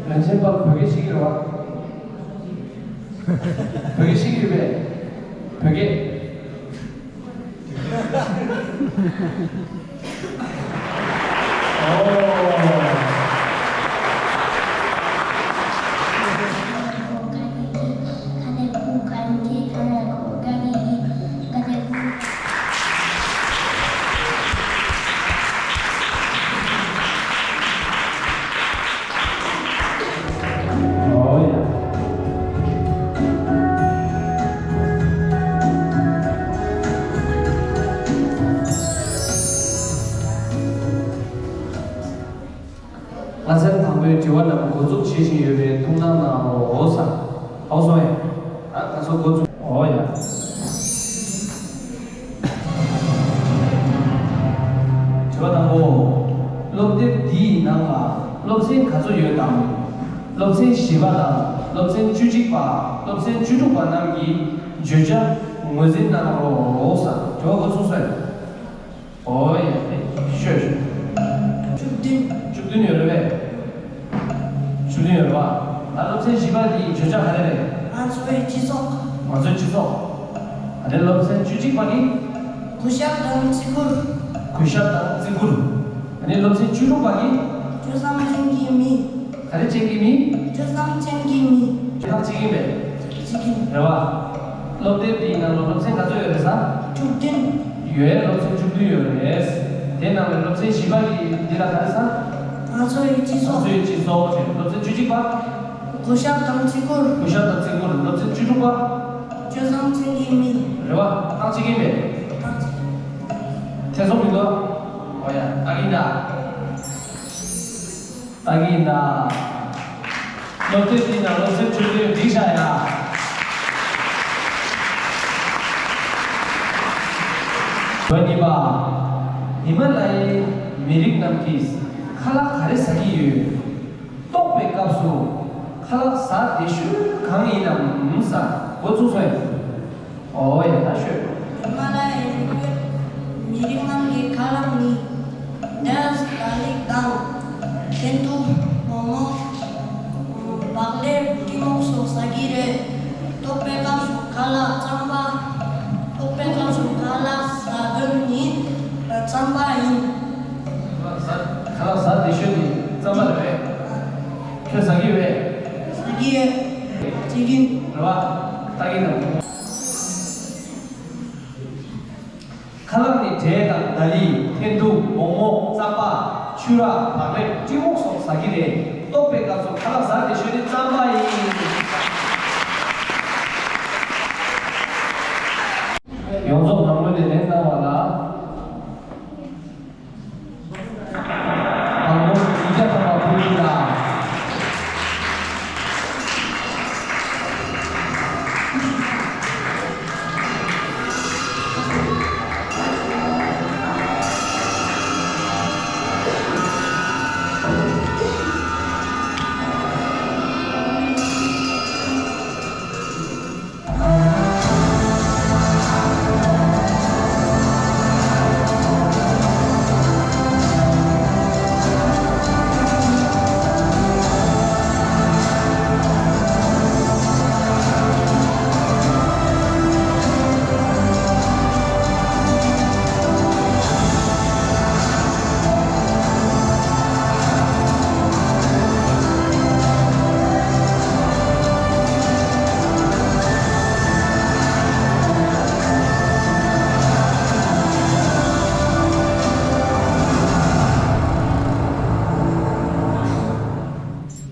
རང་ཆེན་པ་བོད་སྐད་ཤེས་ཀྱི་རེད་པ། བོད་སྐད་ཤེས་ཀྱི་ཡོད་པས། བོད་སྐད། ཨོ། ཨོ་ཡ། ང་ཚོའི་དང་པོའི་དྲི་བ་རྣམས་འགོ་འཛུགས་བྱེད་བཞིན་ཡོད་པས་ཐུགས་སྣང་གནང་རོགས་ཟེར། ཧ་གོ་སོང་ངས། ཨ། ང་ཚོ་འགོ་འཛུགས། ཨོ་ཡ། དྲི་བ་དང་པོ། སློབ་དེབ་འདིའི་ནང་ལ་སློབ་ཚན་ག་ཚོད་ཡོད་དམ། སློབ་ཚན་བཞི་པ་དང་སློབ་ཚན་བཅུ་གཅིག་པ། སློབ་ཚན་བཅུ་དྲུག་པ་རྣམས་ཀྱི་བརྗོད་བྱ་ངོས་འཛིན་གནང་རོགས་ཟེར། དྲི་བ་འགོ་ཚུགས་སོང་ངས། ཨོ་ཡ། ཤོད་ཤོད། བཅུ་བདུན། བཅུ་བདུན་ཡོད་རེད་པས། བཅུ་བདུན་ཡོད་རེད་པ། ད་སློབ་ཚན་བཞི་པ་དེའི་བརྗོད་བྱ་ག་རེ་རེད། ང་ཚོའི་སྤྱི་ཚོགས། ང་ཚོའི་སྤྱི་ཚོགས། ཨ་ནི་སློབ་ཚན་བཅུ་གཅིག་པ་ནི། གུས་ཞབས་དང་བརྩི་བཀུར། གུས་ཞབས་དང་བརྩི་བཀུར། ཨ་ནི་སློབ་ཚན་བཅུ་དྲུག་པ་ནི། སྤྱོད་བཟང་ཅན་གྱི་མི། ག་རེ་ཅན་གྱི་མི། སྤྱོད་བཟང་ཅན་གྱི་མི། ཁྱོད་ཐག་བཅད་ཀྱིན་པས། བཅད་ཀྱིན། རེད་པ། སློབ་དེབ་འདིའི་ནང་ལ་སློབ་ཚན་ག་ཚོད་ཡོད་རེད་ཟེར། བཅུ་བདུན། ཡོད། སློབ་ཚན་བཅུ་བདུན་ཡོད་རེད། དེ་ནང་ནས་སློབ་ཚན་བཞི་པ་གི་འདི་ལ་ག་རེ་ཟེར། ང་ཚོའི་སྤྱི་ཚོགས། ང་ཚོའི་སྤྱི་ཚོགས་རེད། སློབ་ཚན་བཅུ་གཅིག་པ། གུས་ཞབས་དང་བརྩི་བཀུར། གུས་ཞབས་དང་བརྩི་བཀུར། སློབ་ཚན་བཅུ་དྲུག་པ། སྤྱོད་བཟང་ཅན་གྱི་མི། རེད་པ། ཐག་བཅད་ཀྱིན་པས། ཐག་བཅད། ཐེ་ཚོམ་མི་འདུག་ཨོ་ཡ། ད་གིན་ད། ད་གིན་ད། སློབ་དེབ་འདི་ནང་སློབ་ཚན་བཅུ་བདུན་བསྒྲིགས་བཞག་ཡ། དྲི་བ་གཉིས་པ། ཧི་མ་ལ་ཡའི་མི་རིགས་རྣམས་ཀྱིས་ཁ་ལག་ག་རེ་ཟ་གི་ཡོད། ལྟོགས་པའི་སྐབས་སུ་ཁ་ལག་ཟ་བདེ་ཤོས་གང་ཡིན་ནམ་ཟེར། འགོ་ཚུགས་སོང་ངས། ཨོ་ཡ། ད་ཤོད། ཧི་མ་ལ་ཡའི་རི་རྒྱུད་མི་རིགས་རྣམས་ཀྱི་ཁ་ལག་ནི། འབྲས་དང་ལིག་དང་། ཏན་ཏུ་མོག་མོག་བག་ལེབ་ཀྲི་མོག་སོགས་ཟ་གི་རེད། ལྟོགས་པའི་སྐབས་སུ་ཁ་ལག་རྩམ་པ། ལྟོགས་པའི་སྐབས་སུ་ཁ་ལག་ཟ་འདོད་ནི་རྩམ་པ་ཡིན། ཁ་ལག་ཟ་བདེ་ཤོས་ནི་རྩམ་པ་རེད་པས། ཁྱོད་ཟ་གི་ཡོད་པས། ཟ་གི་ཡོད། བྱེད་ཀྱིན། རེད་པ། ལྟ་གིན་དང་། ཁ་ལག་ནི། འབྲས་དང་ད་རི། འཐེན་ཐུག། མོག་མོག། རྩམ་པ། ཆུ་རགས། བག་ལེབ། ཀྲི་མོག་སོགས་ཟ་གི་རེད། ལྟོགས་པའི་སྐབས་སུ་ཁ་ལག་ཟ་དེ་ཤོད་ནི་རྩམ་པ་ཡིན། ཡོངས་རྫོགས་ནང་ལོགས་ནས་ལེན་གནང་བ་ལ། དང་པོ་ཡིག་བརྒྱ་ཐམ་པ་ཕུལ་རྒྱུ་དང་།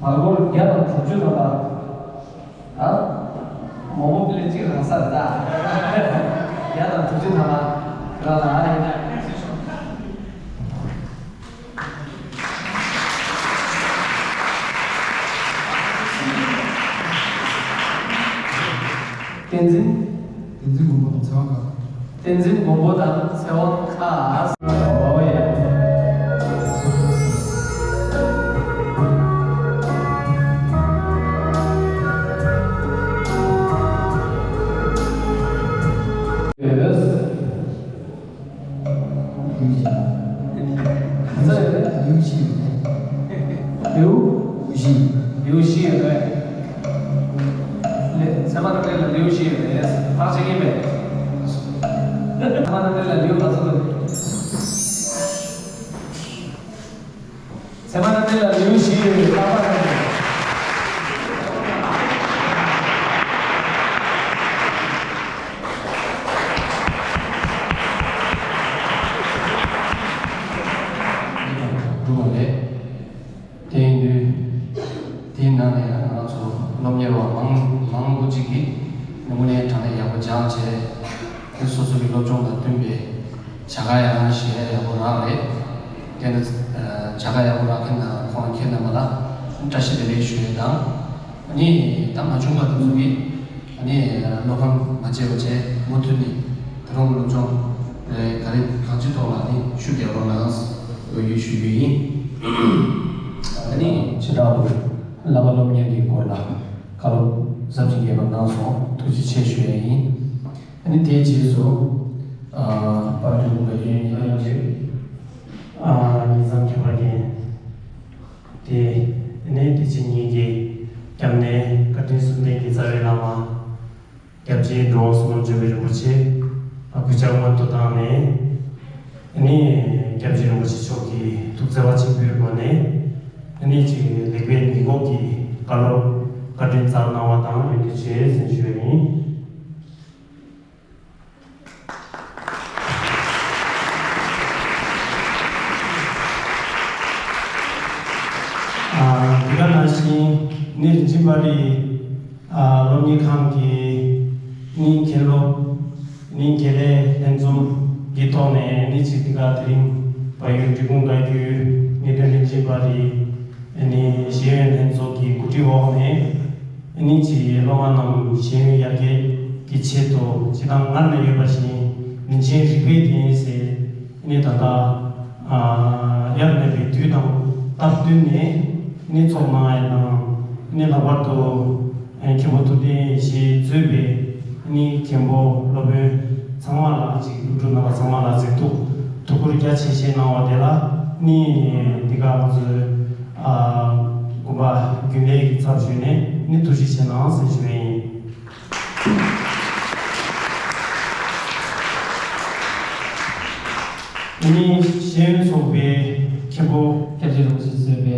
བར་སྐོར་བརྒྱ་དང་དྲུག་ཅུ་ཐམ་པ། ཨ། མོག་མོག་དེ་ལས་གཅིག་རང་ས་རེད་ད། བརྒྱ་དང་དྲུག་ཅུ་ཐམ་པ། རང་ལ་ཨ་ཡིན་ན། བསྟན་འཛིན། བསྟན་འཛིན་མགོན་པོ་དང་ཚེ་དབང་ཁ། བསྟན་འཛིན་མགོན་པོ་དང་ཚེ་དབང་ཁ། ཨོ་ཡ། ཡོད། ལིའུ་ཞི། ལིའུ་ཞི། ལིའུ་ཞི་ཡོད་རེད། ཚད་མ་རྣམ་འགྲེལ་ལ་ལིའུ་ཞི་ཡོད་རེད། ཕར་ཕྱིན་ཡིན་པས། ཚད་མ་རྣམ་འགྲེལ་ལ་ལིའུ་ག་ཚོད་འདུག་ཚད་མ་རྣམ་འགྲེལ་ལ་ལིའུ་ཞི་ཡོད་རེད། ལྟ་བ་རེད། གྲུབ་པ་རེད། དེ་ཡིན་དུས། དེའི་ནང་ནས་ཡང་ང་ཚོ་སློབ་གཉེར་བ་མང་མང་པོ་ཅིག་གིས་དངོས་གནས་དྲང་གནས་ཡག་པོ་སྦྱངས་བྱས། དེ་སོ་སོ་གི་སློབ་སྦྱོང་དང་བསྟུན་པའི་བྱ་དགའ་ཡང་ཞེ་ཡག་པོ་རག་རེད། དེ་ནི་བྱ་དགའ་ཡག་པོ་རག་མཁན་དང་ཁོང་ཁྱེད་རྣམ་པ་ལ་བཀྲ་ཤིས་བདེ་ལེགས་ཞུ་ཡས་དང་། ཨ་ནི་ད་མ་བྱུང་བ་དེ་ཚོ་གིས། ཨ་ནི་བློ་ཕམ་མ་བྱས་པ་བྱས། མུ་མཐུད་ནས་ད་རུང་སློབ་སྦྱོང་རེ་ག་རེ་གང་ཅིའི་ཐོག་ལ་ནི་ཤུགས་རྒྱག་རོགས་གནང་འོས་བསྡུ་ཞུ་རྒྱུ་ཡིན། ཨ་ནི་ཕྱི་དྲག་པོས་བསླབ་པ་སློབ་གཉེར་གྱི་སྐོར་ལ་བཀའ་སློབ་ཟབ་ཅིང་རྒྱས་པ་གནང་སོང་། ཐུགས་རྗེ་ཆེ་ཞུ་ཡ་ཡིན། ཨ་ནི་དེའི་རྗེས་སུ་ཨ་དཔལ་སྤྲུལ་སྐུ་ངོ་ཡོན་ཡིན་ཨ་ཉིད་ཀྱིས་ཨ་ཉིན་མཚམས་ཁྱད་པར་ཅན། དེ་ནས་དེ་ཕྱི་ཉིན་གྱི་སྐྱབས་གནས་བཀའ་དྲིན་གསུམ་ལྡན་གྱི་རྩ་བའི་བླ་མ། སྐྱབས་རྗེ་འགྲོ་བ་སེམས་དཔའ་འཇོམས་པའི་རིན་པོ་ཆེ་ལ་གུས་ཕྱག་སྔོན་དུ་བཏང་ནས། ནི་སྐྱབས་རྗེ་རིན་པོ་ཆེ་མཆོག་གིས་ཐུགས་བརྩེ་བ་ཆེན་པོའི་སྒོ་ནས། ནི་ཅིག་ལེགས་པའི་ཉིན་གུང་གི་བཀའ་སློབ་བཀའ་དྲིན་སྩལ་གནང་བ་དང་ཡོན་ཏན་ཆེ་ཟེར་ཞུ་བ་ཡིན། འདི་ག་ནང་བཞིན་ནི་རིན་ཆེན་པ་རི་སློབ་གཉེར་ཁང་གི་ནི་མཁན་སློབ་ནི་དགེ་ལས་ལྷན་འཛོམས་ཀྱི་ཐོག་ནས་ནི་ཅིག་འདི་ག་དེ་རིང་བལ་ཡུལ་འབྲི་གུང་བཀའ་བརྒྱུད་ངེས་དོན་རིན་ཆེན་པ་རི་ནི་ཤེས་ཡོན་ལྷན་ཚོགས་ཀྱི་གོ་སྒྲིག་འོག་ནས། ཨ་ནི་ཅིག་སློབ་མ་རྣམས་ཤེས་ཡོན་ཡར་རྒྱས་ཀྱི་ཆེད་དུ་སྤྱིར་བཏང་སྔར་ནས་ཡོད་པ་བཞིན་རིན་ཆེན་རིག་པའི་རྒྱན་ཟེར། ཨ་ནི་ད་ལྟ་དབྱར་གནས་པའི་དུས་དང་སྟབས་བསྟུན་ནས་ཨ་ནི་ཚོགས་གནང་ཡ་དང་། ཨ་ནི་ལྷག་པར་དུ་མཁན་པོ་ཐུབ་བསྟན་ཡེ་ཤེས་གཙོས་པའི་ཨ་ནི་མཁན་པོ་སློབ་དཔོན་ཚང་མ་ལ་ཅིག་སློབ་ཕྲུག་རྣམ་པ་ཚང་མ་ལ་གཟིགས་རྟོག་ཐུགས་ཁུར་རྒྱ་ཆེ་བཞེས་གནང་བ་དེ་ལ་ནི་འདི་ག་ང་ཚོའི། ཨ། དགོན་པ་རྒྱུན་ལས་ཀྱི་ཚབ་ཞུས་ནས་ནི་ཐུགས་རྗེ་ཆེ་གནང་ཟེར་ཞུ་བ་ཡིན། ནི་ཤེས་ཡོན་ཚོགས་པའི་མཁན་པོ་སྐྱབས་རྗེ་རིན་པོ་ཆེ་གཙོས་པའི་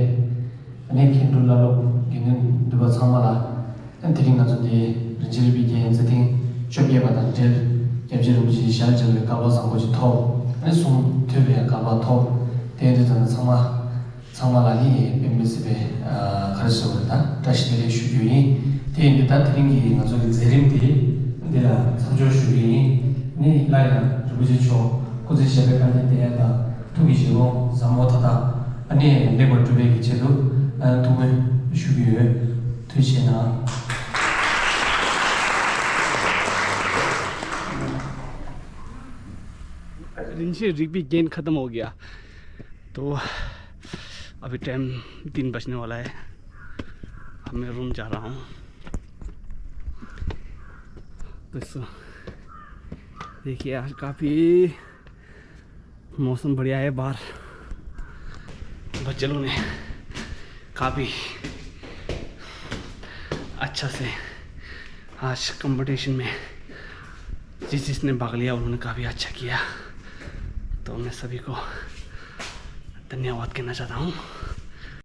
ནི་མཁན་སྤྲུལ་བླ་སློབ་དགེ་འདུན་འདུས་པ་ཚང་མ་ལ། དེ་རིང་ང་ཚོ་འདི་རིན་ཆེན་རིག་པའི་རྒྱན་མཛད་ཐེངས་བཅོ་བརྒྱད་པ་དང་འབྲེལ། སྐྱབས་རྗེ་རིན་པོ་ཆེའི་ཞལ་མཇལ་བའི་སྐལ་བ་བཟང་པོ་ཞིག་ཐོབ། ནི་གསུང་ཐོས་པའི་དགའ་བ་ཐོབ། དེ་ཡིན་དུས་ད་ཚང་མ་ཚང་མ་ལ་ནི་དཔེ་མི་སྲིད་པའི་ག་རེ་ཟེར་བ་རེད། ད་བཀྲ་ཤིས་བདེ་ལེགས་ཞུ་རྒྱུ་ཡིན། དེ་ཡིན་དུས་ད་དེ་རིང་གི་ང་ཚོ་གི་མཛད་རིམ་དེ་འདི་ལ་མཚམས་འཇོག་ཞུ་རྒྱུ་ཡིན། ནི་སླར་ཡང་རིན་པོ་ཆེ་མཆོག་སྐུ་ཚེ་ཞབས་པད་བརྟན་ལྷིང་དང་ཐུགས་ཀྱི་བཞེད་དགོངས་ཟབ་མོ་མཐའ་དག་ཨ་ནི་ལེགས་པར་འགྲུབ་པའི་གི་ཆེད་དུ་ཐུགས་སྨོན་ཞུ་གི་ཡོད། ཐུགས་རྗེ་གནང་། रिंचे रिक भी गेंद खत्म हो गया। तो अभी टाइम तीन बजने वाला है। अब मैं रूम जा रहा हूँ। दोस्तों, देखिए आज काफ़ी मौसम बढ़िया है बाहर। बच्चे लोग ने काफ़ी अच्छा से आज कंपटीशन में जिस जिसने भाग लिया उन्होंने काफ़ी अच्छा किया। तो मैं सभी को धन्यवाद कहना चाहता हूँ।